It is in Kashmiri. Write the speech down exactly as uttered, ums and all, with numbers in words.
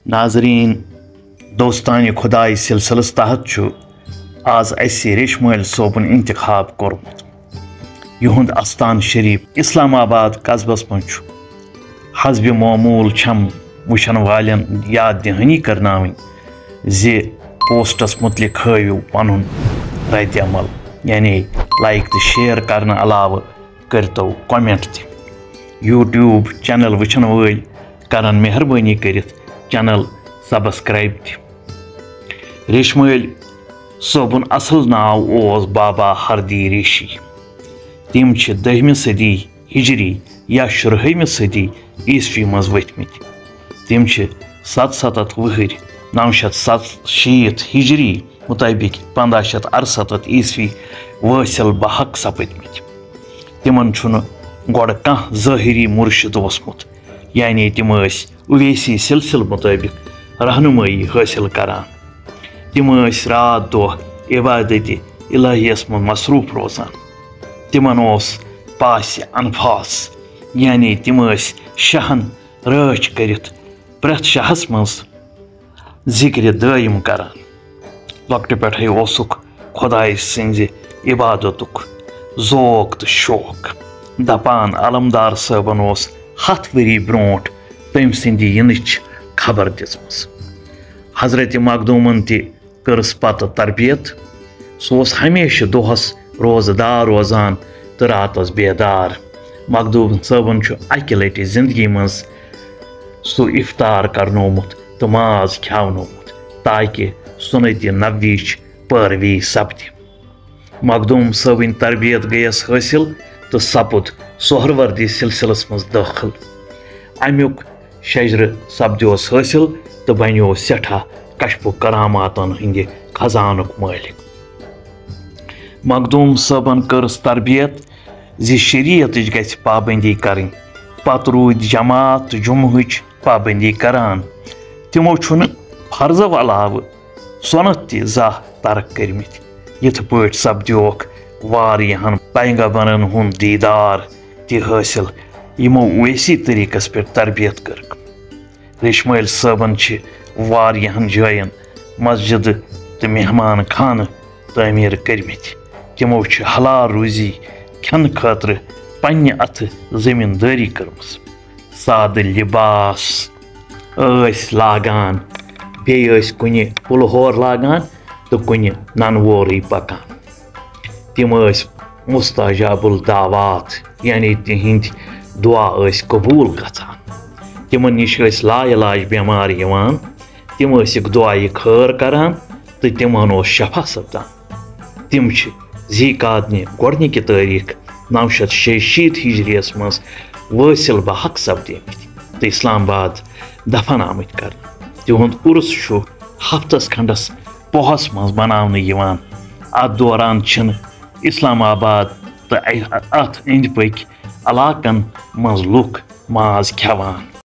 ناظرین، دوستانِ خداے سلسلس تحت چھُ آز اسہِ ریشمٲلۍ صٲبُن انتخاب کوٚرمُت۔ یِہُنٛد استان شریف اسلام آباد قصبس منٛز چھُ۔ حسبِ معمول چھم وٕچھن والٮ۪ن یاد دہٲنی کرناوٕنۍ زِ پوسٹس متعلق ہٲوِو پنُن رد عمل، یعنی لائک تہٕ شیئر کرنہٕ علاوٕ کٔرتو کمنٹ تہِ۔ یوٹیوب چینل وٕچھن وٲلۍ کرن مہربٲنی کٔرِتھ چینل سبسکرائب تہِ۔ ریشمٲلۍ صٲبُن اصل ناو اوس بابا ہردی ریشی۔ تِم چھِ دٔہمہِ صدی ہجری یا شُرہٲیمہِ صدی عیسوی منٛز ؤتھمٕتۍ۔ تِم چھِ ستستتھ وُہٕرۍ، نو شیٚتھ ستشیٖتھ ہجری مطٲبق پنٛداہ شیٚتھ ارستتھ عیسوی وٲصل بحق سپٕدمٕتۍ۔ تِمن چھُنہٕ گۄڈٕ کانٛہہ ظٲہری مرشد اوسمُت، یعنی تِم ٲسۍ اویسی سلسلہٕ مطٲبق رہنمٲیی حٲصِل کران۔ تِم ٲسۍ راتھ دۄہ عبادتِ الہیس منٛز مصروف روزان۔ تِمن اوس پاسِ انفاس، یعنی تِم ٲسۍ شاہن رٲچھ کٔرِتھ پرٛٮ۪تھ شاہس منٛز ذِکرِ دٲیِم کران۔ لۄکٹہِ پٮ۪ٹھَے اوسُکھ خۄداے سٕنٛزِ عبادتُک ذوق تہٕ شوق۔ دپان علمدار صٲبن اوس ہتھ ؤری برونٛٹھ تٔمۍ سٕنٛدِ یِنٕچ خبر دِژمٕژ۔ حضرت مخدوٗمن تہِ کٔرٕس پتہٕ تربیت۔ سُہ اوس ہمیشہٕ دۄہس روزٕ دار روزان تہٕ راتس بیدار۔ مخدوٗم صٲبن چھُ اکہِ لٹہِ زندگی منٛز سُہ افطار کرنومُت تہٕ ماز کھیاونومُت، تاکہِ سُنتِ نبویچ پٲروی سپدِ۔ مخدوٗم صٲبٕنۍ تربیت گٔیَس حٲصِل تہٕ سپُد سہروردی سلسلس منٛز دٲخل۔ امیُک شجرٕ سپدیوس حٲصِل تہٕ بنیوو سٮ۪ٹھاہ کشف و کراماتن ہٕنٛدِ خزانُک مٲلِک۔ مخدوٗم صٲبن کٔرٕس تربیت زِ شریعتٕچ گژھِ پابندی کرٕنۍ۔ پتہٕ روٗدۍ جماعت تہٕ جمعہٕچ پابندی کران۔ تِمو چھُنہٕ فرضو علاوٕ سۄنت تہِ زانٛہہ ترک کٔرمٕتۍ۔ یِتھ پٲٹھۍ سپدیوکھ واریاہن پیغمبرن ہُنٛد دیدار تہِ حٲصِل، یِمو اویسی طریقس پٮ۪ٹھ تربیت کٔرٕکھ۔ ریشمٲلۍ صٲبن چھِ واریاہن جاین مسجدٕ تہٕ مہمان خانہٕ تعمیٖر کٔرمٕتۍ۔ تِمو چھِ حلال روزی کھٮ۪نہٕ خٲطرٕ پننہِ اتھٕ زٔمیٖندٲری کٔرمٕژ۔ سادٕ لباس ٲسۍ لاگان، بیٚیہِ ٲسۍ کُنہِ پُلہور لاگان تہٕ کُنہِ ننہٕ وورٕے پکان۔ تِم ٲسۍ مستجاب الدعوات، یعنی تِہنٛدۍ دعا ٲسۍ قبول گژھان۔ تِمن نِش ٲسۍ لا علاج بٮ۪مار یِوان، تِم ٲسِکھ دعایہِ خٲر کران تہٕ تِمن اوس شفا سپدان۔ تِم چھِ ذی قعدنہِ گۄڈٕنِکہِ تٲریٖخ نو شیٚتھ شیٚیہِ شیٖتھ ہجریَس منٛز وٲصِل بحق سپدیمٕتۍ تہٕ اسلام آباد دفن آمٕتۍ کرنہٕ۔ تِہُنٛد عُرس چھُ ہفتس کھنڈس پوہس منٛز مناونہٕ یِوان۔ اتھ دوران چھِنہٕ اسلام آباد تہٕ اتھ أنٛدۍ پٔکۍ علاقن منٛز لُکھ ماز کھٮ۪وان۔